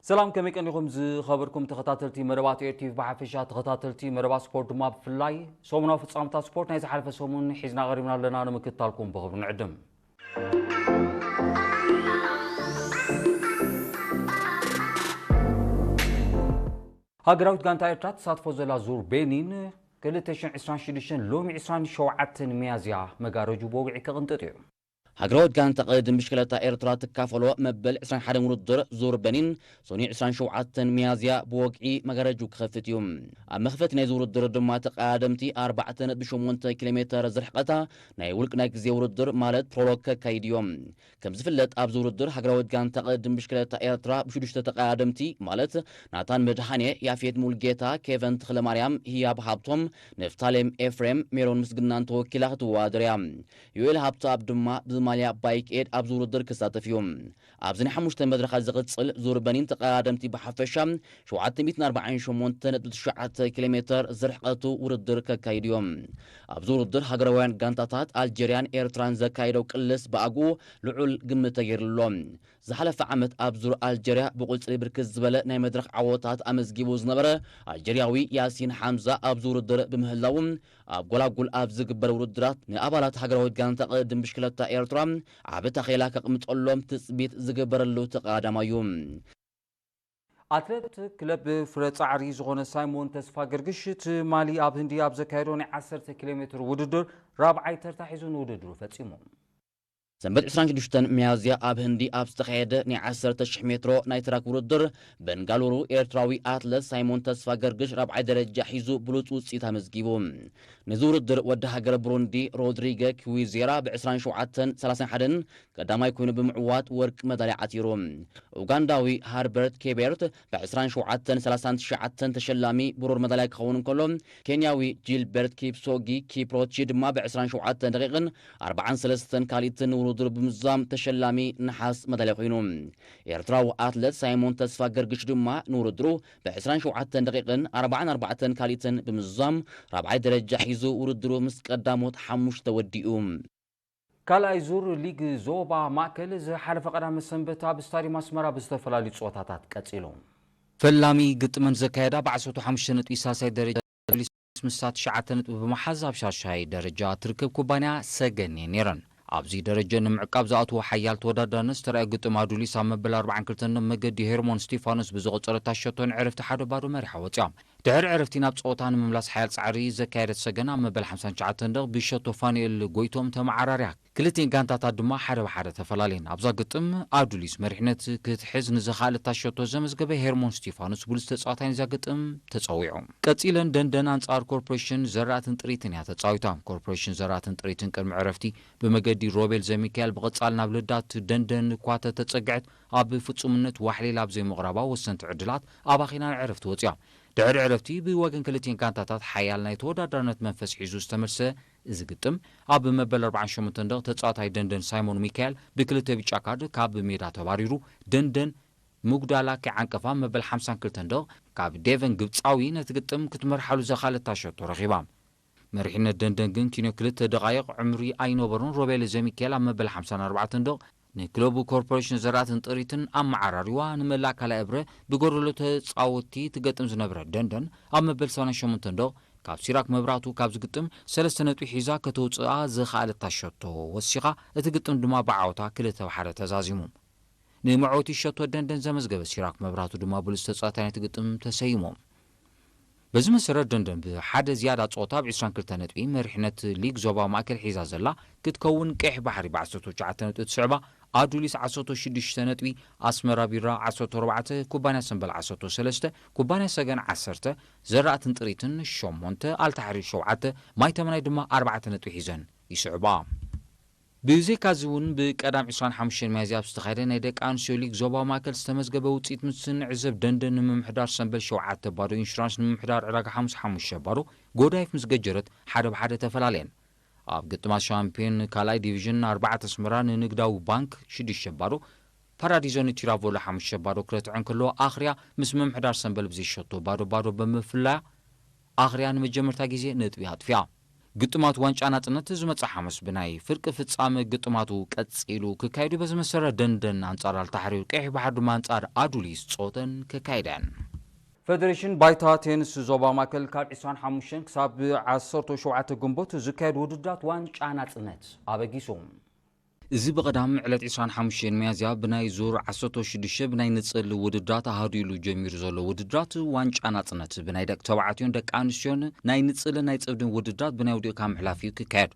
ሰላም፣ ከመይ ቀኒኹም ዝኸበርኩም ተኸታተልቲ መደባት ኤር ቲቪ ብሓፈሻ፣ ተኸታተልቲ መደባት ስፖርት ድማ ብፍላይ? ሰሙናዊ ፍጻመታት ስፖርት ናይ ዝሓለፈ ሰሙን ሒዝና ቀሪብና ኣለና፣ ንምክትታልኩም ብኽብሪ ንዕድም። ሃገራዊት ጋንታ ኤርትራ ትሳትፎ ዘላ ዙር ቤኒን ክልተ ሽሕን ዕስራን ሽዱሽተን ሎሚ ዕስራን ሸውዓተን ሚያዝያ መጋረጁ ብወግዒ ክቕንጥጥ እዩ። ሃገራዊት ጋንታ ቅድድም ብሽክለታ ኤርትራ ትካፈሎ መበል ዕስራን ሓደን ውድድር ዙር በኒን ሶኒ ዕስራን ሸውዓተን ሚያዝያ ብወግዒ መጋረጁ ክኸፍት እዩ። ኣብ መኽፈቲ ናይዚ ውድድር ድማ ተቐዳደምቲ ኣርባዕተ ነጥቢ ሸሞንተ ኪሎ ሜተር ዝርሕቐታ ናይ ውልቅ ናይ ግዜ ውድድር ማለት ፕሮሎግ ከካይድ እዮም። ከም ዝፍለጥ ኣብዚ ውድድር ሃገራዊት ጋንታ ቅድድም ብሽክለታ ኤርትራ ብሽዱሽተ ተቐዳደምቲ ማለት ናታን መድሃኔ፣ ያፌት ሙልጌታ፣ ኬቨን ተኽለማርያም፣ ህያብ ሃብቶም፣ ንፍታሌም ኤፍሬም፣ ሜሮን ምስግናን ተወኪላ ክትወዳደር እያ። ዮኤል ሃብተኣብ ድማ ብማልያ ባይክ ኤድ ኣብዚ ውድድር ክሳተፍ እዩ። ኣብዚ ናይ ሓሙሽተ መድረኻት ዝቕጽል ዙር በኒን ተቐዳደምቲ ብሓፈሻ ሸውዓተ ሚእትን ኣርባዓን ሸሞንተ ነጥቢ ትሽዓተ ኪሎ ሜተር ዝርሕቐቱ ውድድር ከካይዱ እዮም። ኣብዚ ውድድር ሃገራውያን ጋንታታት ኣልጀርያን ኤርትራን ዘካየደው ቅልስ ብኣግኡ ልዑል ግምት ተገይርሉ ኣሎ። ዝሓለፈ ዓመት ኣብ ዙር ኣልጀርያ ብቁጽሪ ብርክት ዝበለ ናይ መድረኽ ዓወታት ኣመዝጊቡ ዝነበረ ኣልጀርያዊ ያሲን ሓምዛ ኣብዚ ውድድር ብምህላዉ፣ ኣብ ጎላጉል ኣብ ዝግበር ውድድራት ንኣባላት ሃገራዊት ጋንታ ቅድድም ብሽክለታ ኤርትራ ዓቢ ታኼላ ከቕምጠሎም ትጽቢት ዝግበረሉ ተቐዳዳማይ እዩ። ኣትሌት ክለብ ፍረ ጻዕሪ ዝኾነ ሳይሞን ተስፋ ገርግሽ ትማሊ ኣብ ህንዲ ኣብ ዘካየዶ ናይ ዓሰርተ ኪሎ ሜትር ውድድር ራብዓይ ተርታ ሒዙ ንውድድሩ ፈጺሙ። ሰንበት ዕስራን ሽዱሽተን ሚያዝያ ኣብ ህንዲ ኣብ ዝተኻየደ ናይ ዓሰርተ ሽሕ ሜትሮ ናይ ትራክ ውድድር በንጋሉሩ ኤርትራዊ ኣትለት ሳይሞን ተስፋ ገርግሽ ራብዓይ ደረጃ ሒዙ ብሉጽ ውጽኢት ኣመዝጊቡ። ነዚ ውድድር ወዲ ሃገረ ብሩንዲ ሮድሪገ ክዊዜራ ብ ዕስራን ሸውዓተን ሰላሳን ሓደን ቀዳማይ ኮይኑ ብምዕዋት ወርቂ መዳልያ ዓቲሩ። ኡጋንዳዊ ሃርበርት ኬቤርት ብ ዕስራን ሸውዓተን ሰላሳን ትሽዓተን ተሸላሚ ብሩር መዳልያ ክኸውን እንከሎ፣ ኬንያዊ ጂልበርት ኪፕሶጊ ኪፕሮቺ ድማ ብ ዕስራን ሸውዓተን ደቂቕን ኣርባዓን ሰለስተን ካልኢትን ንውድድሩ ብምዝዛም ተሸላሚ ነሓስ መዳልያ ኮይኑ። ኤርትራዊ ኣትለት ሳይሞን ተስፋ ገርግሽ ድማ ንውድድሩ ብ ዕስራን ሸውዓተን ደቂቕን ኣርባዓን ኣርባዕተን ካልኢትን ብምዝዛም ራብዓይ ደረጃ ሒዙ ውድድሩ ምስ ቀዳሞት ሓሙሽተ ወዲኡ። ካልኣይ ዙር ሊግ ዞባ ማእከል ዝሓለፈ ቀዳመ ሰንበት ኣብ ስታዲየም ኣስመራ ብዝተፈላለዩ ጸወታታት ቀጺሉ። ፈላሚ ግጥመን ዘካየዳ ብ ዓሰርተ ሓሙሽተ ነጥቢ ሳልሳይ ደረጃ ምስ ትሽዓተ ነጥቢ ብምሓዝ ኣብ ሻሻይ ደረጃ ትርከብ ኩባንያ ሰገን እየን ነይረን። ኣብዚ ደረጃ ንምዕቃብ ዝኣትዎ ሓያል ተወዳዳርነት ዝተረኣየ ግጥም ኣዱሊስ ኣብ መበል ኣርባዓን ክልተን መገዲ ሄርሞን ስቲፋኖስ ብዝቖጸረታ ሸቶ ንዕረፍቲ ሓደ ባዶ መሪሓ ወፂኣ። ድሕሪ ዕረፍቲ ናብ ፀወታ ንምምላስ ሓያል ፃዕሪ ዘካየደት ሰገን ኣብ መበል ሓምሳን ትሽዓተን ደቕ ብሸቶ ፋኑኤል ጎይቶም ተመዓራርያ። ክልቲኤን ጋንታታት ድማ ሓደ ብሓደ ተፈላለየን። ኣብዛ ግጥም ኣዱሊስ መሪሕነት ክትሕዝ ንዝኸኣለታ ሸቶ ዘመዝገበ ሄርሞን ስቲፋኖስ ብሉጽ ተጻዋታይ ናይዛ ግጥም ተጸዊዑ። ቀጺለን ደንደን ኣንጻር ኮርፖሬሽን ዘራእትን ጥሪትን እያ ተጻዊታ። ኮርፖሬሽን ዘራእትን ጥሪትን ቅድሚ ዕረፍቲ ብመገዲ ሮቤል ዘሚካኤል ብቐጻሊ ናብ ልዳት ደንደን እኳ ተተጸግዐት፣ ኣብ ፍጹምነት ዋሕሊል ኣብ ዘይምቕራባ ወሰንቲ ዕድላት ኣባኺና ንዕረፍቲ ወጺኣ። ድሕሪ ዕረፍቲ ብወገን ክልቲኤን ጋንታታት ሓያል ናይ ተወዳዳርነት መንፈስ ሒዙ ዝተመልሰ እዚ ግጥም፣ ኣብ መበል ኣርባዓን ሸሞንተን ደቕ ተጻዋታይ ደንደን ሳይሞን ሚካኤል ብክልተ ብጫ ካርድ ካብ ሜዳ ተባሪሩ፣ ደንደን ምጉዳላ ከይዓንቀፋ መበል ሓምሳን ክልተን ደቕ ካብ ዴቨን ግብጻዊ ነቲ ግጥም ክትመርሓሉ ዘኻለታ ሸቶ ረኺባ። መሪሕነት ደንደን ግን ኪንዮ ክልተ ደቓይቕ ዕምሪ ኣይነበሮን። ሮቤል ዘሚካኤል ኣብ መበል ሓምሳን ኣርባዕተን ደቕ ንክለቡ ኮርፖሬሽን ዘራእትን ጥሪትን ኣመዓራሪዋ ንመላእ ካልኣይ እብረ ብጎደሎ ተጻወትቲ ትገጥም ዝነበረት ደንደን ኣብ መበል ሰማንያን ሸሞንተን ደቕ ካብ ሲራክ መብራቱ ካብ ዝግጥም ሰለስተ ነጥቢ ሒዛ ከተውጽኣ ዝኸኣለታ ሸቶ ወሲኻ፣ እቲ ግጥም ድማ ብዓወታ ክልተ ብሓደ ተዛዚሙ። ንመዕወቲ ሸቶ ደንደን ዘመዝገበ ሲራክ መብራቱ ድማ ብሉጽ ተጻዋታይ ናይቲ ግጥም ተሰይሙ። በዚ መሰረት ደንደን ብሓደ ዝያዳ ጸወታ ብ ዕስራን ክልተን ነጥቢ መሪሕነት ሊግ ዞባ ማእከል ሒዛ ዘላ ክትከውን፣ ቀይሕ ባሕሪ ብ ዓሰርተ ትሽዓተ ነጥቢ ትስዕባ፣ ኣዱሊስ ዓሰርተ ሽዱሽተ ነጥቢ፣ ኣስመራ ቢራ ዓሰርተ ኣርባዕተ፣ ኩባንያ ሰምበል ዓሰርተ ሰለስተ፣ ኩባንያ ሰገን ዓሰርተ፣ ዘራእትን ጥሪትን ሸሞንተ፣ ኣልታሕሪ ሸውዓተ፣ ማይ ተመናይ ድማ ኣርባዕተ ነጥቢ ሒዘን ይስዕባ። ብዘይካዚ እውን ብቀዳም ዕስራን ሓሙሽተን ሚያዝያ ኣብ ዝተኻየደ ናይ ደቂ ኣንስትዮ ሊግ ዞባዊ ማእከል ዝተመዝገበ ውፅኢት ምስ ንዕዘብ ደንደን ንምምሕዳር ሰምበል ሸውዓተ ባዶ፣ ኢንሹራንስ ንምምሕዳር ዕዳጋ ሓሙስ ሓሙሽተ ባዶ፣ ጎዳይፍ ምስ ገጀረት ሓደ ብሓደ ተፈላለየን። ኣብ ግጥማት ሻምፒዮን ካልኣይ ዲቪዥን ኣርባዕተ ኣስመራ ንንግዳዊ ባንክ ሽዱሽተ ባዶ፣ ፓራዲዞ ንቲራቮሎ ሓሙሽተ ባዶ ክረትዐን ከለዋ ኣኽርያ ምስ ምምሕዳር ሰምበል ብዘይሸቶ ባዶ ባዶ ብምፍላያ ኣኽርያ ንመጀመርታ ግዜ ነጥቢ ኣጥፊኣ። ግጥማት ዋንጫ ናጽነት ዝመጽእ ሓሙስ ብናይ ፍርቂ ፍጻመ ግጥማቱ ቀጺሉ ክካየዱ፣ በዚ መሰረት ደንደን ኣንጻር ኣልታሕሪር፣ ቀይሕ ባሕር ድማ ኣንጻር ኣዱሊስ ጸወተን ከካይደን። ፌደሬሽን ባይታ ቴንስ ዞባ ማእከል ካብ ዕስራን ሓሙሽተን ክሳብ ዓሰርተ ሸውዓተ ግንቦት ዝካየድ ውድድራት ዋንጫ ናጽነት ኣበጊሱ። እዚ ብቐዳም ዕለት ዕስራን ሓሙሽተን ሚያዝያ ብናይ ዙር ዓሰርተ ሽዱሽተ ብናይ ንጽል ውድድራት ኣሃዱ ኢሉ ጀሚሩ ዘሎ ውድድራት ዋንጫ ናጽነት ብናይ ደቂ ተባዕትዮን ደቂ ኣንስትዮን ናይ ንጽልን ናይ ጽብድን ውድድራት ብናይ ውዲቕካ ምሕላፍ እዩ ክካየድ።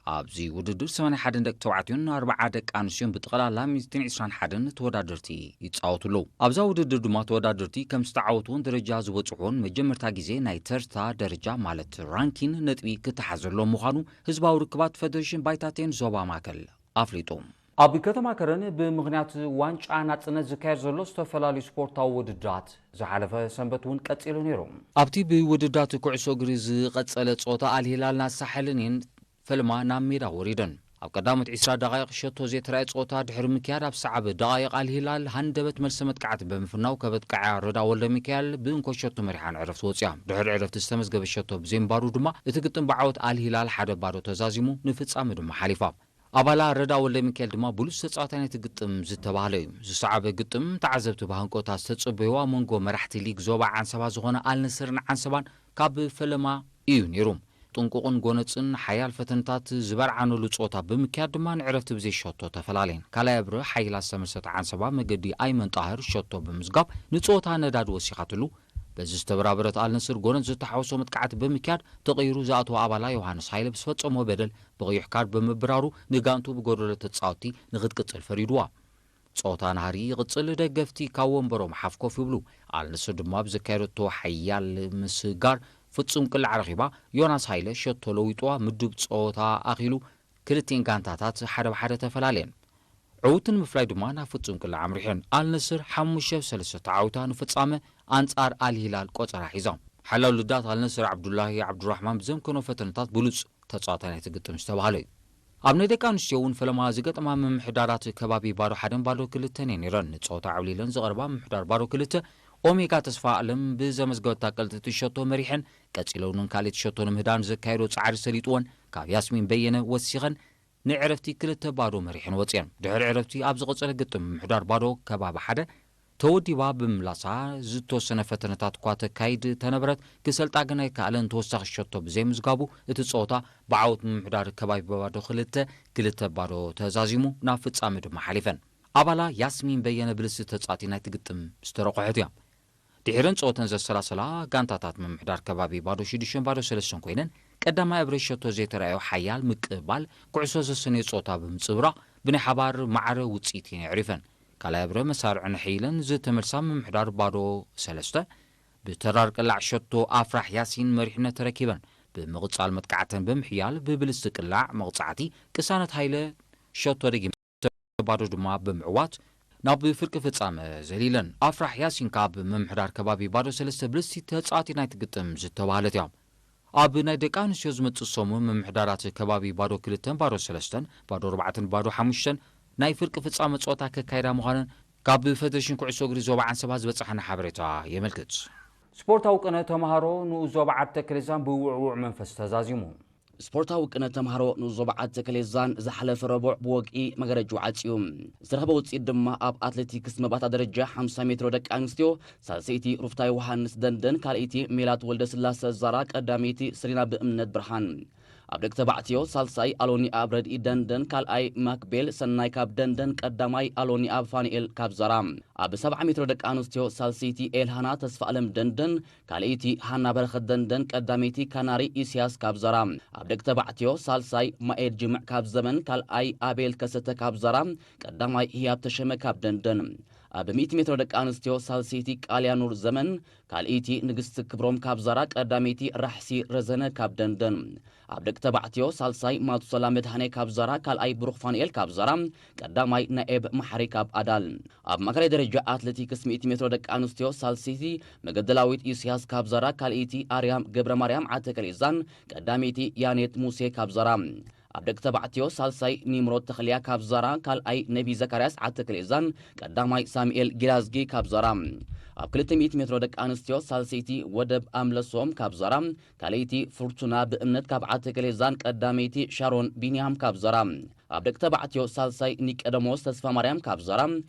ኣብዚ ውድድር ሰማንያ ሓደን ደቂ ተባዕትዮን ኣርብዓ ደቂ ኣንስትዮን ብጠቕላላ ሚእትን ዕስራን ሓደን ተወዳደርቲ ይጻወቱ ኣለዉ። ኣብዛ ውድድር ድማ ተወዳደርቲ ከም ዝተዓወትዎን ደረጃ ዝበጽሑዎን መጀመርታ ግዜ ናይ ተርታ ደረጃ ማለት ራንኪን ነጥቢ ክተሓዘሎም ምዃኑ ህዝባዊ ርክባት ፌደሬሽን ባይታ ቴንስ ዞባ ማእከል ኣፍሊጡ። ኣብ ከተማ ከረን ብምኽንያት ዋንጫ ናጽነት ዝካየድ ዘሎ ዝተፈላለዩ ስፖርታዊ ውድድራት ዝሓለፈ ሰንበት እውን ቀጺሉ ነይሩ። ኣብቲ ብውድድራት ኩዕሶ እግሪ ዝቐጸለ ጸወታ ኣልሂላል ናሳሐልኒን ፈልማ ናብ ሜዳ ወሪደን። ኣብ ቀዳሞት ዕስራ ደቓይቕ ሸቶ ዘይተራእየ ጸወታ ድሕሪ ምክያድ፣ ኣብ ሰዓብ ደቓይቕ ኣልሂላል ሃንደበት መልሰ መጥቃዕቲ ብምፍናው ከበጥቅዓ ረዳ ወልደ ሚካኤል ብእንኮ ሸቶ መሪሓ ንዕረፍቲ ወጺኣ። ድሕሪ ዕረፍቲ ዝተመዝገበ ሸቶ ብዘይምንባሩ ድማ እቲ ግጥም ብዓወት ኣልሂላል ሓደ ባዶ ተዛዚሙ ንፍጻመ ድማ ሓሊፋ። ኣባላ ረዳ ወልደ ሚካኤል ድማ ብሉጽ ተጻዋታይ ናይቲ ግጥም ዝተባህለ እዩ። ዝሰዓበ ግጥም ተዓዘብቲ ብሃንቀውታ ዝተጸበይዎ ኣብ መንጎ መራሕቲ ሊግ ዞባ ዓንሰባ ዝኾነ ኣልነስርን ዓንሰባን ካብ ፈለማ እዩ ነይሩ። ጥንቁቕን ጎነጽን ሓያል ፈተነታት ዝበርዓነሉ ጸወታ ብምክያድ ድማ ንዕረፍቲ ብዘይ ሸቶ ተፈላለየን። ካልኣይ እብረ ሓይላ ዝተመልሰት ዓንሰባ መገዲ ኣይመን ጣህር ሸቶ ብምዝጋብ ንጸወታ ነዳዲ ወሲኻትሉ። በዚ ዝተበራበረት ኣልነስር ጎነጽ ዝተሓወሶ መጥቃዕቲ ብምክያድ ተቐይሩ ዝኣተወ ኣባላ ዮሃንስ ሃይለ ብዝፈጸሞ በደል ብቐይሕ ካርድ ብምብራሩ ንጋንቱ ብጎደሎ ተጻወትቲ ንኽትቅጽል ፈሪድዋ። ጸወታ ናህሪ ይቕጽል፣ ደገፍቲ ካብ ወንበሮም ሓፍ ኮፍ ይብሉ። ኣልነስር ድማ ብዘካየደቶ ሓያል ምስጋር ፍጹም ቅላዕ ረኺባ፣ ዮናስ ሃይለ ሸቶ ለዊጥዋ፣ ምዱብ ጸወታ ኣኺሉ ክልቲኤን ጋንታታት ሓደ ብሓደ ተፈላለየን። ዕውቲ ንምፍላይ ድማ ናብ ፍጹም ቅላዕ ኣምሪሐን። ኣልነስር ሓሙሽተ ብ ሰለስተ ተዓዊታ ንፍጻመ ኣንጻር ኣልሂላል ቆጸራ ሒዛ። ሓላው ልዳት ኣልነስር ዓብዱላሂ ዓብዱራሕማን ብዘምከኖ ፈተነታት ብሉጽ ተጻዋታይ ናይቲ ግጥም ዝተባህለ እዩ። ኣብ ናይ ደቂ ኣንስትዮ እውን ፈለማ ዝገጠማ ምምሕዳራት ከባቢ ባዶ ሓደን ባዶ ክልተን እየን ነይረን። ንጸወታ ዓብሊለን ዝቐርባ ምምሕዳር ባዶ ክልተ ኦሜጋ ተስፋ ኣለም ብዘመዝገበታ ቀልጥቲ ሸቶ መሪሐን ቀጺለን እውን ካልኣይቲ ሸቶ ንምህዳን ዘካየዶ ጻዕሪ ሰሊጥወን ካብ ያስሚን በየነ ወሲኸን ንዕረፍቲ ክልተ ባዶ መሪሐን ወጺኤን። ድሕሪ ዕረፍቲ ኣብ ዝቐጸለ ግጥም ምምሕዳር ባዶ ከባቢ ሓደ ተወዲባ ብምምላሳ ዝተወሰነ ፈተነታት እኳ ተካይድ ተነበረት፣ ክሰልጣ ግን ኣይከኣለን። ተወሳኺ ሸቶ ብዘይምዝጋቡ እቲ ጸወታ ብዓወት ምምሕዳር ከባቢ ባዶ ክልተ፣ ክልተ ባዶ ተዛዚሙ ናብ ፍጻመ ድማ ሓሊፈን። ኣባላ ያስሚን በየነ ብልስቲ ተጻቲ ናይቲ ግጥም ዝተረቑሐት እያ። ድሒረን ጸወተን ዘሰላሰላ ጋንታታት ምምሕዳር ከባቢ ባዶ ሽዱሽተን ባዶ ሰለስተን ኮይነን፣ ቀዳማይ እብረ ሸቶ ዘይተራእዮ ሓያል ምቅባል ኩዕሶ ዘሰንዮ ጸወታ ብምጽብራቕ ብናይ ሓባር ማዕረ ውጽኢት እየን የዕሪፈን። ካልኣይ እብረ መሳርዕን ኣሕይለን ዝተመልሳ ምምሕዳር ባዶ ሰለስተ ብተራር ቅላዕ ሸቶ ኣፍራሕ ያሲን መሪሕነት ተረኪበን። ብምቕጻል መጥቃዕተን ብምሕያል ብብልስቲ ቅላዕ መቕጻዕቲ ቅሳነት ሃይለ ሸቶ ደጊም ባዶ ድማ ብምዕዋት ናብ ፍርቂ ፍጻመ ዘሊለን። ኣፍራሕ ያሲን ካብ ምምሕዳር ከባቢ ባዶ ሰለስተ ብልስቲ ተጻዋቲ ናይቲ ግጥም ዝተባህለት እያ። ኣብ ናይ ደቂ ኣንስትዮ ዝመጽእ ሰሙን ምምሕዳራት ከባቢ ባዶ ክልተን ባዶ ሰለስተን፣ ባዶ ኣርባዕተን ባዶ ሓሙሽተን ናይ ፍርቂ ፍጻመ ጸወታ ከካይዳ ምዃነን ካብ ፈደሬሽን ኩዕሶ እግሪ ዞባ ዓንሰባ ዝበጽሓና ሓበሬታ የመልክት። ስፖርታዊ ቅነ ተምሃሮ ንኡስ ዞባ ዓዲ ተከሌዛን ብውዕዉዕ መንፈስ ተዛዚሙ። ስፖርታዊ ቅነ ተምሃሮ ንኡስ ዞባ ዓዲ ተከሌዛን ዝሓለፈ ረቡዕ ብወግዒ መጋረጅኡ ዓጽዩ። ዝተረኸበ ውጽኢት ድማ ኣብ ኣትሌቲክስ መባእታ ደረጃ ሓምሳ ሜትሮ ደቂ ኣንስትዮ ሳልሰይቲ ሩፍታ ዮሃንስ ደንደን፣ ካልኣይቲ ሜላት ወልደስላሰ ዛራ፣ ቀዳመይቲ ሰሊና ብእምነት ብርሃን። ኣብ ደቂ ተባዕትዮ ሳልሳይ ኣሎኒ ኣብ ረድኢ ደንደን፣ ካልኣይ ማክቤል ሰናይ ካብ ደንደን፣ ቀዳማይ ኣሎኒ ኣብ ፋኑኤል ካብ ዛራ። ኣብ ሰብዓ ሜትሮ ደቂ ኣንስትዮ ሳልሰይቲ ኤልሃና ተስፋ ኣለም ደንደን፣ ካልኣይቲ ሃና በረኸት ደንደን፣ ቀዳመይቲ ካናሪ ኢስያስ ካብ ዛራ። ኣብ ደቂ ተባዕትዮ ሳልሳይ ማኤድ ጅምዕ ካብ ዘመን፣ ካልኣይ ኣቤል ከሰተ ካብ ዛራ፣ ቀዳማይ ህያብ ተሸመ ካብ ደንደን። ኣብ ሚእቲ ሜትሮ ደቂ ኣንስትዮ ሳልሰይቲ ቃልያ ኑር ዘመን፣ ካልኣይቲ ንግስቲ ክብሮም ካብ ዛራ፣ ቀዳመይቲ ራሕሲ ረዘነ ካብ ደንደን። ኣብ ደቂ ተባዕትዮ ሳልሳይ ማቱሰላ መድሃኔ ካብ ዛራ፣ ካልኣይ ብሩኽ ፋኑኤል ካብ ዛራ፣ ቀዳማይ ናኤብ መሓሪ ካብ ኣዳል። ኣብ ማእከላይ ደረጃ ኣትሌቲክስ ሚእቲ ሜትሮ ደቂ ኣንስትዮ ሳልሰይቲ መገደላዊት ኢስያስ ካብ ዛራ፣ ካልኣይቲ ኣርያም ገብረ ማርያም ዓተከሌዛን ቀዳመይቲ ያኔት ሙሴ ካብ ዛራ። ኣብ ደቂ ተባዕትዮ ሳልሳይ ኒምሮድ ተኽልያ ካብ ዛራ፣ ካልኣይ ነቢ ዘካርያስ ዓተከሌዛን ቀዳማይ ሳሙኤል ጊላዝጊ ካብ ዛራ። ኣብ ክልተ ሚእቲ ሜትሮ ደቂ ኣንስትዮ ሳልሰይቲ ወደብ ኣምለሶም ካብ ዛራ፣ ካልኣይቲ ፍርቱና ብእምነት ካብ ዓተከሌዛን ቀዳመይቲ ሻሮን ቢንያም ካብ ዛራ። ኣብ ደቂ ተባዕትዮ ሳልሳይ ኒቀደሞስ ተስፋ ማርያም ካብ ዛራ፣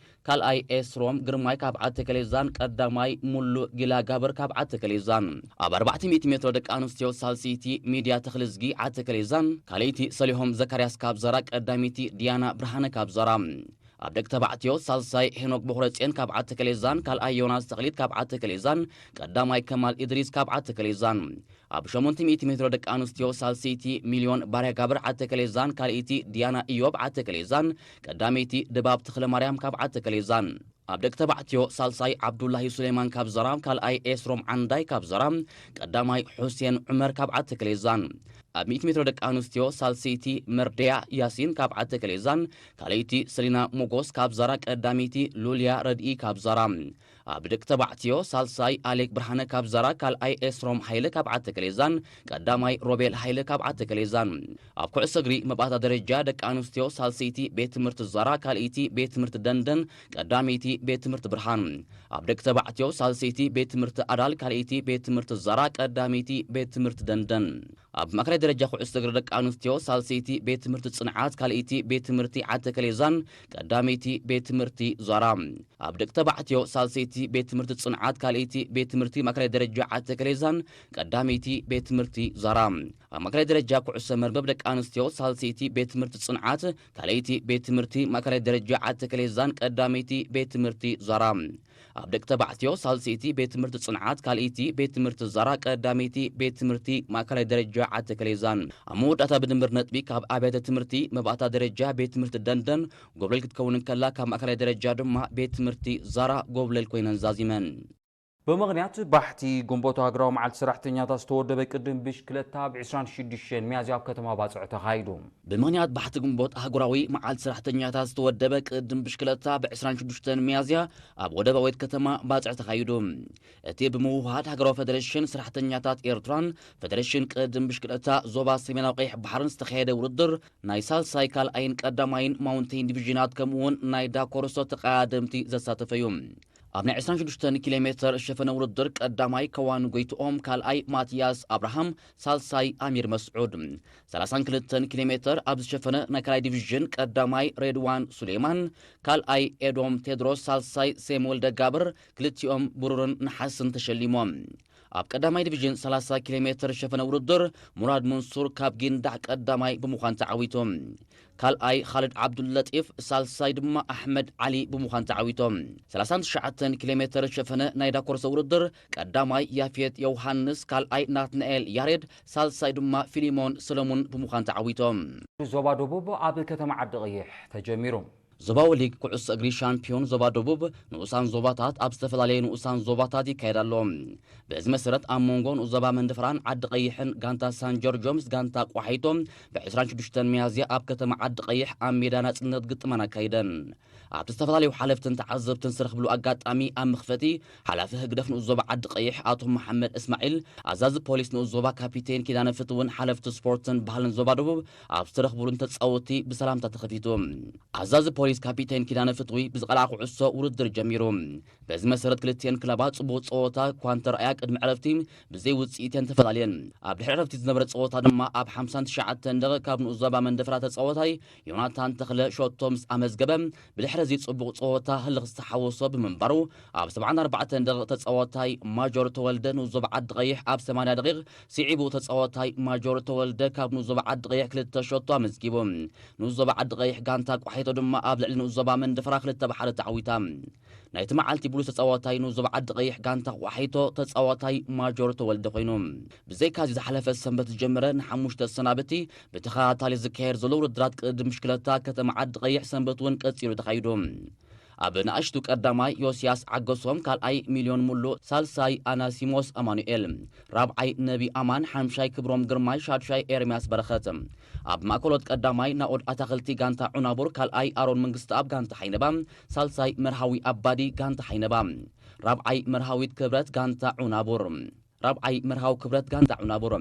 ካልኣይ ኤስሮም ግርማይ ካብ ዓተከሌዛን ቀዳማይ ሙሉ ጊላ ጋብር ካብ ዓተከሌዛን። ኣብ ኣርባዕተ ሚእቲ ሜትሮ ደቂ ኣንስትዮ ሳልሰይቲ ሚድያ ተኽልዝጊ ዓተከሌዛን ካልኣይቲ ሰሊሆም ዘካርያስ ካብ ዛራ ቀዳመይቲ ዲያና ብርሃነ ካብ ዛራ። ኣብ ደቂ ተባዕትዮ ሳልሳይ ሄኖክ ቦኽረጽዮን ካብ ዓተከሌዛን ካልኣይ ዮናስ ተኽሊት ካብ ዓተከሌዛን ቀዳማይ ከማል ኢድሪስ ካብ ዓተከሌዛን። ኣብ ሸሞንተ ሚእቲ ሜትሮ ደቂ ኣንስትዮ ሳልሰይቲ ሚልዮን ባርያ ጋብር ዓተከሌዛን ካልኣይቲ ዲያና ኢዮብ ዓተከሌዛን ቀዳመይቲ ድባብ ተኽለ ማርያም ካብ ዓተከሌዛን። ኣብ ደቂ ተባዕትዮ ሳልሳይ ዓብዱላሂ ሱሌማን ካብ ዛራ ካልኣይ ኤስሮም ዓንዳይ ካብ ዛራ ቀዳማይ ሑሴን ዑመር ካብ ዓተከሌዛን። ኣብ ሚእቲ ሜትሮ ደቂ ኣንስትዮ ሳልሰይቲ መርድያ ያሲን ካብ ዓተከሌዛን ካልኣይቲ ሰሊና ሞጎስ ካብ ዛራ ቀዳመይቲ ሉልያ ረድኢ ካብ ዛራ። ኣብ ደቂ ተባዕትዮ ሳልሳይ ኣሌክ ብርሃነ ካብ ዛራ ካልኣይ ኤስሮም ሃይለ ካብ ዓተከሌዛን ቀዳማይ ሮቤል ሃይለ ካብ ዓተከሌዛን። ኣብ ኩዕሶ እግሪ መባእታ ደረጃ ደቂ ኣንስትዮ ሳልሰይቲ ቤት ትምህርቲ ዛራ ካልኣይቲ ቤት ትምህርቲ ደንደን ቀዳመይቲ ቤት ትምህርቲ ብርሃን። ኣብ ደቂ ተባዕትዮ ሳልሰይቲ ቤት ትምህርቲ ኣዳል ካልኣይቲ ቤት ትምህርቲ ዛራ ቀዳመይቲ ቤት ትምህርቲ ደንደን። ኣብ ማእከላይ ደረጃ ኩዕሶ እግሪ ደቂ ኣንስትዮ ሳልሰይቲ ቤት ትምህርቲ ጽንዓት ካልኣይቲ ቤት ትምህርቲ ዓተከሌዛን ቀዳመይቲ ቤት ትምህርቲ ዛራ። ኣብ ደቂ ተባዕትዮ ሳልሰይቲ ቤት ትምህርቲ ጽንዓት ካልኣይቲ ቤት ትምህርቲ ማእከላይ ደረጃ ዓተከሌዛን ቀዳመይቲ ቤት ትምህርቲ ዛራ። ኣብ ማእከላይ ደረጃ ኩዕሶ መርበብ ደቂ ኣንስትዮ ሳልሰይቲ ቤት ትምህርቲ ጽንዓት ካልኣይቲ ቤት ትምህርቲ ማእከላይ ደረጃ ዓተከሌዛን ቀዳመይቲ ቤት ትምህርቲ ዛራ። ኣብ ደቂ ተባዕትዮ ሳልሰይቲ ቤት ትምህርቲ ጽንዓት ካልኣይቲ ቤት ትምህርቲ ዛራ ቀዳመይቲ ቤት ትምህርቲ ማእከላይ ደረጃ ዓተከሌዛን። ኣብ መወዳእታ ብድምር ነጥቢ ካብ ኣብያተ ትምህርቲ መባእታ ደረጃ ቤት ትምህርቲ ደንደን ጎብለል ክትከውን እንከላ ካብ ማእከላይ ደረጃ ድማ ቤት ትምህርቲ ዛራ ጎብለል ኮይነን ዛዚመን። ብምኽንያት ባሕቲ ግንቦት ሃገራዊ መዓልቲ ሰራሕተኛታት ዝተወደበ ቅድም ብሽክለታ ብ ዕስራን ሽዱሽተን ሚያዝያ ኣብ ከተማ ባጽዕ ተኻይዱ። ብምኽንያት ባሕቲ ግንቦት ኣህጉራዊ መዓልቲ ሰራሕተኛታት ዝተወደበ ቅድም ብሽክለታ ብ ዕስራን ሽዱሽተን ሚያዝያ ኣብ ወደባዊት ከተማ ባጽዕ ተኻይዱ። እቲ ብምውህሃድ ሃገራዊ ፈደረሽን ሰራሕተኛታት ኤርትራን ፈደረሽን ቅድም ብሽክለታ ዞባ ሰሜናዊ ቀይሕ ባሕርን ዝተኻየደ ውድድር ናይ ሳልሳይ ካልኣይን ቀዳማይን ማውንቴን ዲቪዥናት ከምኡውን ናይ ዳኮርሶ ተቐዳደምቲ ዘሳተፈ እዩ። ኣብ ናይ ዕስራን ሽዱሽተን ኪሎ ሜተር ሸፈነ ውድድር ቀዳማይ ከዋን ጎይትኦም፣ ካልኣይ ማትያስ ኣብርሃም፣ ሳልሳይ ኣሚር መስዑድ። ሰላሳን ክልተን ኪሎ ሜተር ኣብ ዝሸፈነ ናይ ካልኣይ ዲቪዥን ቀዳማይ ሬድዋን ሱሌማን፣ ካልኣይ ኤዶም ቴድሮስ፣ ሳልሳይ ሴም ወልደ ጋብር፣ ክልቲኦም ብሩርን ነሓስን ተሸሊሞም። ኣብ ቀዳማይ ዲቪዥን ሰላሳ ኪሎ ሜተር ሸፈነ ውድድር ሙራድ መንሱር ካብ ጊንዳዕ ቀዳማይ ብምዃን ተዓዊቱ። ካልኣይ ኻልድ ዓብዱለጢፍ፣ ሳልሳይ ድማ ኣሕመድ ዓሊ ብምዃን ተዓዊቶም። ሰላሳን ትሽዓተን ኪሎ ሜተር ሸፈነ ናይ ዳኮርሶ ውድድር ቀዳማይ ያፌት ዮውሃንስ፣ ካልኣይ ናትናኤል ያሬድ፣ ሳልሳይ ድማ ፊሊሞን ሰለሙን ብምዃን ተዓዊቶም። ዞባ ደቡብ ኣብ ከተማ ዓዲ ቀይሕ ተጀሚሩ። ዞባዊ ሊግ ኩዕሶ እግሪ ሻምፒዮን ዞባ ደቡብ ንኡሳን ዞባታት ኣብ ዝተፈላለየ ንኡሳን ዞባታት ይካየድ ኣሎ። በዚ መሰረት ኣብ መንጎ ንኡስ ዞባ መንደፈራን ዓዲ ቀይሕን ጋንታ ሳን ጆርጆ ምስ ጋንታ ቆሓይቶ ብ ዕስራን ሽዱሽተን ሚያዝያ ኣብ ከተማ ዓዲ ቀይሕ ኣብ ሜዳ ናጽነት ግጥማን ኣካይደን። ኣብቲ ዝተፈላለዩ ሓለፍትን ተዓዘብትን ዝተረኽብሉ ኣጋጣሚ ኣብ መኽፈቲ ሓላፊ ህግደፍ ንኡስ ዞባ ዓዲ ቀይሕ ኣቶ መሓመድ እስማዒል፣ ኣዛዚ ፖሊስ ንኡስ ዞባ ካፒቴን ኪዳነ ፍትውን ሓለፍቲ ስፖርትን ባህልን ዞባ ደቡብ ኣብ ዝተረኽብሉ ንተጻወትቲ ብሰላምታ ተኸፊቱ። ኣዛዚ ፖሊስ ካፒቴን ኪዳነ ፍትዊ ብዝቐልዓ ኩዕሶ ውድድር ጀሚሩ። በዚ መሰረት ክልቲኤን ክለባት ጽቡቕ ጸወታ እኳ እንተረኣያ ቅድሚ ዕረፍቲ ብዘይ ውጽኢት እየን ተፈላለየን። ኣብ ድሕሪ ዕረፍቲ ዝነበረ ጸወታ ድማ ኣብ ሓምሳን ትሽዓተን ደቂቕ ካብ ንኡስ ዞባ መንደፈራ ተጻወታይ ዮናታን ተኽለ ሸቶ ምስ ኣመዝገበ ብድሕሪ እዚ ጽቡቕ ጸወታ ህልኽ ዝተሓወሶ ብምንባሩ ኣብ ሰብዓን ኣርባዕተን ደቂቕ ተጻወታይ ማጆር ተወልደ ንኡስ ዞባ ዓዲ ቀይሕ ኣብ ሰማንያ ደቂቕ ስዒቡ ተጻወታይ ማጆር ተወልደ ካብ ንኡስ ዞባ ዓዲ ቀይሕ ክልተ ሸቶ ኣመዝጊቡ። ንኡስ ዞባ ዓዲ ቀይሕ ጋንታ ቆሓይቶ ድማ ኣብ ልዕሊ ንኡስ ዞባ መንደፈራ ክልተ ብሓደ ተዓዊታ። ናይቲ መዓልቲ ብሉጽ ተጻዋታይ ንኡስ ዞባ ዓዲ ቀይሕ ጋንታ ቆሓይቶ ተጻዋታይ ማጆር ተወልደ ኮይኑ። ብዘይካዚ ዝሓለፈ ሰንበት ዝጀመረ ንሓሙሽተ ሰናብቲ ብተኸታታሊ ዝካየድ ዘሎ ውድድራት ቅድድም ብሽክለታ ከተማ ዓዲ ቀይሕ ሰንበት እውን ቀጺሉ ተኻይዱ። ኣብ ንኣሽቱ ቀዳማይ ዮስያስ ዓገሶም፣ ካልኣይ ሚልዮን ሙሉ፣ ሳልሳይ ኣናሲሞስ ኣማኑኤል፣ ራብዓይ ነቢ ኣማን፣ ሓምሻይ ክብሮም ግርማይ፣ ሻድሻይ ኤርምያስ በረኸት። ኣብ ማእከሎት ቀዳማይ ናኦድ ኣታኽልቲ ጋንታ ዑናቡር፣ ካልኣይ ኣሮን መንግስተኣብ ጋንታ ሓይነባ፣ ሳልሳይ መርሃዊ ኣባዲ ጋንታ ሓይነባ፣ ራብዓይ መርሃዊት ክብረት ጋንታ ዑናቡር። ራብዓይ መርሃዊ ክብረት ጋንታ ዑናቡር።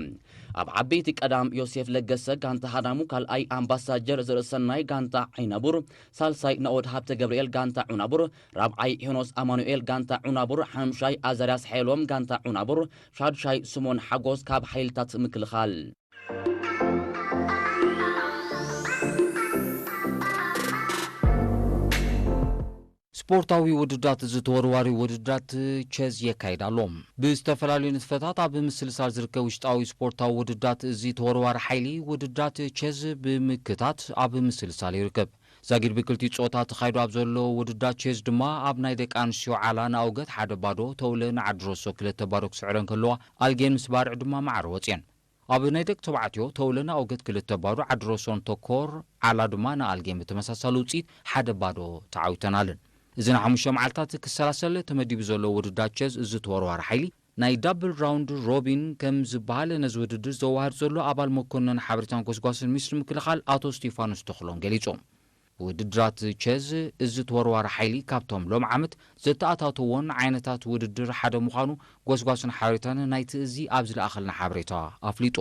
ኣብ ዓበይቲ ቀዳም ዮሴፍ ለገሰ ጋንታ ሃዳሙ፣ ካልኣይ ኣምባሳጀር ዘርእሰናይ ጋንታ ዒናቡር፣ ሳልሳይ ናኦድ ሃብተ ገብርኤል ጋንታ ዑናቡር፣ ራብዓይ ሄኖስ ኣማኑኤል ጋንታ ዑናቡር፣ ሓምሻይ ኣዛርያስ ሓየሎም ጋንታ ዑናቡር፣ ሻድሻይ ስሞን ሓጎስ ካብ ሓይልታት ምክልኻል። ስፖርታዊ ውድድራት። እዚ ተወርዋሪ ውድድራት ቸዝ የካይድ ኣሎ። ብዝተፈላለዩ ንጥፈታት ኣብ ምስልሳል ዝርከብ ውሽጣዊ ስፖርታዊ ውድድራት። እዚ ተወርዋሪ ሓይሊ ውድድራት ቸዝ ብምክታት ኣብ ምስልሳል ይርከብ። ዛጊድ ብክልቲኡ ጾታ ተኻይዱ ኣብ ዘሎ ውድድራት ቸዝ ድማ ኣብ ናይ ደቂ ኣንስትዮ ዓላ ንኣውገት ሓደ ባዶ፣ ተውለ ንዓዲ ሮሶ ክልተ ባዶ ክስዕረን ከለዋ፣ ኣልጌን ምስ ባርዕ ድማ ማዕረ ወጽየን። ኣብ ናይ ደቂ ተባዕትዮ ተውለ ንኣውገት ክልተ ባዶ፣ ዓዲ ሮሶን ተኮር ዓላ ድማ ንኣልጌን ብተመሳሳሊ ውጽኢት ሓደ ባዶ ተዓዊተናለን። እዚ ንሓሙሽተ መዓልታት ክሰላሰል ተመዲቡ ዘሎ ውድድር ቸዝ፣ እዚ ተወርዋሪ ሓይሊ ናይ ዳብል ራውንድ ሮቢን ከም ዝበሃል ነዚ ውድድር ዘዋህድ ዘሎ ኣባል መኮንን ሓበሬታን ጎስጓስን ሚኒስትሪ ምክልኻል ኣቶ ስቴፋኖስ ተኽሎም ገሊጾም። ውድድራት ቸዝ፣ እዚ ተወርዋሪ ሓይሊ ካብቶም ሎም ዓመት ዘተኣታተዎን ዓይነታት ውድድር ሓደ ምዃኑ ጎስጓስን ሓበሬታን ናይቲ እዚ ኣብ ዝለኣኸልና ሓበሬታ ኣፍሊጡ።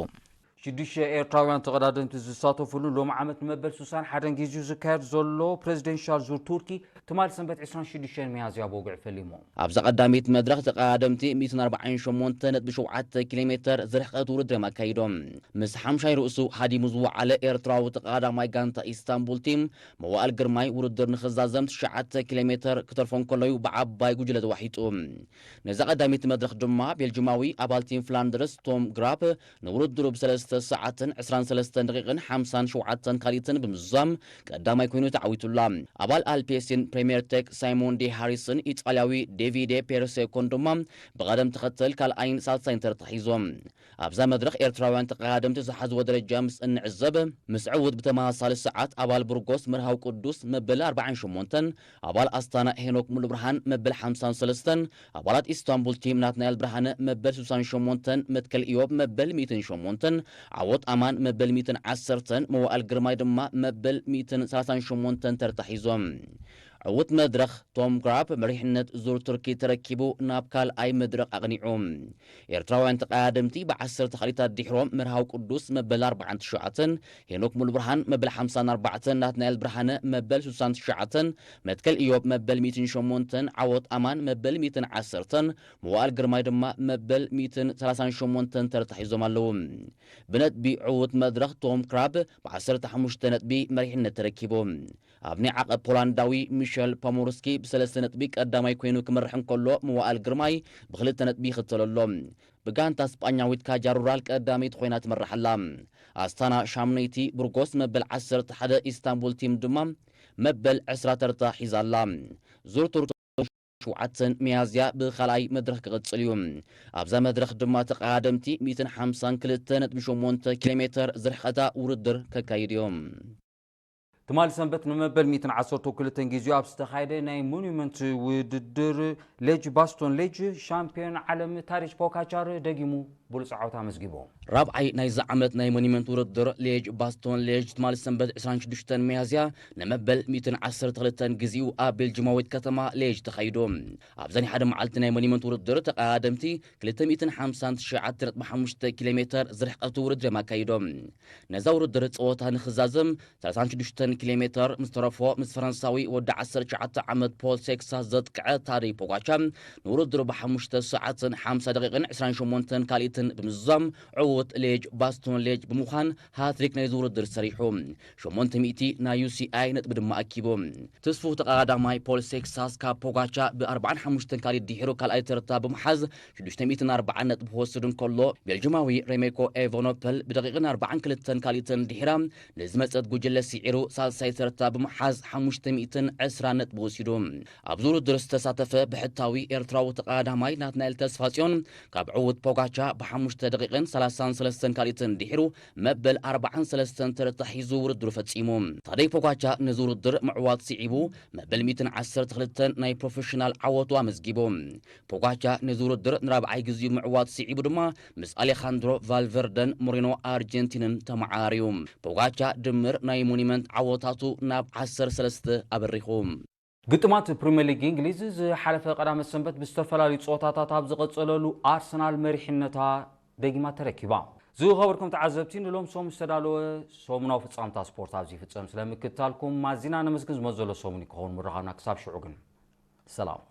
ሽዱሽተ ኤርትራውያን ተቐዳደምቲ ዝሳተፍሉ ሎም ዓመት ንመበል ሱሳን ሓደን ግዜኡ ዝካየድ ዘሎ ፕሬዚደንሻል ዙር ቱርኪ ትማሊ ሰንበት ዕስራን ሽዱሽተን ሚያዝያ ብወግዒ ፈሊሙ። ኣብዛ ቀዳመይቲ መድረኽ ተቐዳደምቲ ሚእትን ኣርባዓን ሸሞንተ ነጥቢ ሸውዓተ ኪሎ ሜተር ዝርሕቀት ውድድር እዮም ኣካይዶም። ምስ ሓምሻይ ርእሱ ሃዲሙ ዝወዓለ ኤርትራዊ ተቐዳዳማይ ጋንታ ኢስታንቡል ቲም መዋእል ግርማይ ውድድር ንኽዛዘም ትሽዓተ ኪሎ ሜተር ክተርፎ እንከሎ እዩ ብዓባይ ጉጅለ ተዋሒጡ። ነዛ ቀዳመይቲ መድረኽ ድማ ቤልጂማዊ ኣባል ቲም ፍላንደርስ ቶም ግራፕ ንውድድሩ ብሰለስተ ሰዓትን ዕስራን ሰለስተን ደቂቕን ሓምሳን ሸውዓተን ካልኢትን ብምዝዛም ቀዳማይ ኮይኑ ተዓዊቱላ። ኣባል ኣልፔሲን ፕሬምየር ቴክ ሳይሞን ዲ ሃሪስን ኢጣልያዊ ዴቪዴ ፔርሴኮን ድማ ብቐደም ተኸተል ካልኣይን ሳልሳይን ተርታ ሒዞም። ኣብዛ መድረኽ ኤርትራውያን ተቐዳደምቲ ዝሓዝዎ ደረጃ ምስ እንዕዘብ፣ ምስ ዕዉት ብተመሳሳሊ ሰዓት ኣባል ብርጎስ መርሃዊ ቅዱስ መበል ኣርባዓን ሸሞንተን፣ ኣባል ኣስታና ሄኖክ ሙሉብርሃን መበል ሓምሳን ሰለስተን፣ ኣባላት ኢስታንቡል ቲም ናትናኤል ብርሃነ መበል ሱሳን ሸሞንተን፣ መትከል ኢዮብ መበል ሚእትን ሸሞንተን፣ ዓወት ኣማን መበል ሚእትን ዓሰርተን፣ መዋእል ግርማይ ድማ መበል ሚእትን ሰላሳን ሸሞንተን ተርታ ሒዞም። ዕዉት መድረኽ ቶም ግራፕ መሪሕነት ዙር ቱርኪ ተረኪቡ ናብ ካልኣይ መድረኽ ኣቕኒዑ። ኤርትራውያን ተቐዳደምቲ ብዓሰርተ ካልኢታት ድሒሮም መርሃዊ ቅዱስ መበል ኣርባዓን ትሽዓተን፣ ሄኖክ ሙሉብርሃን መበል ሓምሳን ኣርባዕተን፣ ናትናኤል ብርሃነ መበል ሱሳን ትሽዓተን፣ መትከል ኢዮብ መበል ሚእትን ሸሞንተን፣ ዓወት ኣማን መበል ሚእትን ዓሰርተን፣ መዋእል ግርማይ ድማ መበል ሚእትን ሰላሳን ሸሞንተን ተርታ ሒዞም ኣለዉ። ብነጥቢ ዕዉት መድረኽ ቶም ክራብ ብዓሰርተ ሓሙሽተ ነጥቢ መሪሕነት ተረኪቡ። ኣብ ናይ ዓቐብ ፖላንዳዊ ሚሸል ፖሞርስኪ ብሰለስተ ነጥቢ ቀዳማይ ኮይኑ ክመርሕ እንከሎ፣ መዋእል ግርማይ ብኽልተ ነጥቢ ይኽተሎ ኣሎ። ብጋንታ ስጳኛዊት ካጃ ሩራል ቀዳመይቲ ኮይና ትመርሕ ኣላ። ኣስታና ሻምነይቲ ብርጎስ መበል ዓሰርተ ሓደ፣ ኢስታንቡል ቲም ድማ መበል ዕስራ ተርታ ሒዛ ኣላ። ዙር ቱር ሸውዓተን ሚያዝያ ብኻልኣይ መድረኽ ክቕጽል እዩ። ኣብዛ መድረኽ ድማ ተቐዳደምቲ ሚእትን ሓምሳን ክልተ ነጥቢ ሸሞንተ ኪሎ ሜተር ዝርሕቐታ ውድድር ከካይዱ እዮም። ትማሊ ሰንበት ንመበል ሚእትን ዓሰርተ ክልተን ግዜኡ ኣብ ዝተኻየደ ናይ ሞኒመንት ውድድር ሌጅ ባስቶን ሌጅ ሻምፒዮን ዓለም ታሪጅ ፖጋቻር ደጊሙ ብሉጽ ዓወት ኣመዝጊቡ። ራብዓይ ናይዚ ዓመት ናይ ሞኒመንት ውድድር ሌጅ ባስቶን ሌጅ ትማሊ ሰንበት ዕስራን ሽዱሽተን ሚያዝያ ንመበል ሚእትን ዓሰርተ ክልተን ግዜኡ ኣብ ቤልጂማዊት ከተማ ሌጅ ተኻይዱ። ኣብዛ ናይ ሓደ መዓልቲ ናይ ሞኒመንት ውድድር ተቐዳደምቲ ክልተ ሚእትን ሓምሳን ትሽዓተ ነጥቢ ሓሙሽተ ኪሎ ሜተር ዝርሕቀቱ ውድድር እዮም ኣካይዶም። ነዛ ውድድር ጸወታ ንኽዛዘም ሰላሳን ሽዱሽተን ኪሎ ሜተር ምስ ተረፎ፣ ምስ ፈረንሳዊ ወዲ ዓሰርተ ትሽዓተ ዓመት ፖል ሴክሳስ ዘጥቅዐ ታደይ ፖጋቻ ንውድድሩ ብሓሙሽተ ሰዓትን ሓምሳ ደቂቕን ዕስራን ሸሞንተን ካልኢትን ብምዝዛም ዕዉት ሌጅ ባስቶን ሌጅ ብምዃን ሃትሪክ ናይዚ ውድድር ሰሪሑ። ሸሞንተ ሚእቲ ናይ ዩ ሲ ኣይ ነጥቢ ድማ ኣኪቡ። ትስፉ ተቐዳዳማይ ፖል ሴክሳስ ካብ ፖጋቻ ብ ኣርባዓን ሓሙሽተን ካልኢት ድሒሩ ካልኣይ ተርታ ብምሓዝ ሽዱሽተ ሚእትን ኣርባዓን ነጥቢ ክወስድ እንከሎ፣ ቤልጂማዊ ሬሜኮ ኤቨኖፐል ብደቂቕን ኣርባዓን ክልተን ካልኢትን ድሒራ ንዝመጸት ጉጅለ ስዒሩ ሳልሳይ ተርታ ብምሓዝ ሓሙሽተ ሚእትን ዕስራን ነጥቢ ወሲዱ። ኣብዚ ውድድር ዝተሳተፈ ብሕታዊ ኤርትራዊ ተቐዳዳማይ ናትናኤል ተስፋጽዮን ካብ ዕዉት ፖጋቻ ብሓሙሽተ ደቂቕን ሰላሳን ሰለስተን ካልኢትን ድሒሩ መበል ኣርባዓን ሰለስተን ተርታ ሒዙ ውድድሩ ፈጺሙ። ታደይ ፖጋቻ ነዚ ውድድር ምዕዋት ስዒቡ መበል ሚእትን ዓሰርተ ክልተን ናይ ፕሮፌሽናል ዓወቱ ኣመዝጊቡ። ፖጋቻ ነዚ ውድድር ንራብዓይ ግዜኡ ምዕዋት ስዒቡ ድማ ምስ ኣሌኻንድሮ ቫልቨርደን ሞሪኖ ኣርጀንቲንን ተመዓራርዩ። ፖጋቻ ድምር ናይ ሞኒመንት ዓወታቱ ናብ ዓሰርተ ሰለስተ ኣበሪኹ። ግጥማት ፕሪምየር ሊግ እንግሊዝ ዝሓለፈ ቀዳመ ሰንበት ብዝተፈላለዩ ፀወታታት ኣብ ዝቐጸለሉ ኣርሰናል መሪሕነታ ደጊማ ተረኪባ። ዝኸበርኩም ተዓዘብቲ፣ ንሎም ሰሙን ዝተዳለወ ሰሙናዊ ፍጻምታ ስፖርት ኣብዚ ይፍጸም። ስለምክትታልኩም ማዚና ነመስግን። ዝመዘሎ ሰሙን ይከውን ምርኻብና። ክሳብ ሽዑ ግን ሰላም።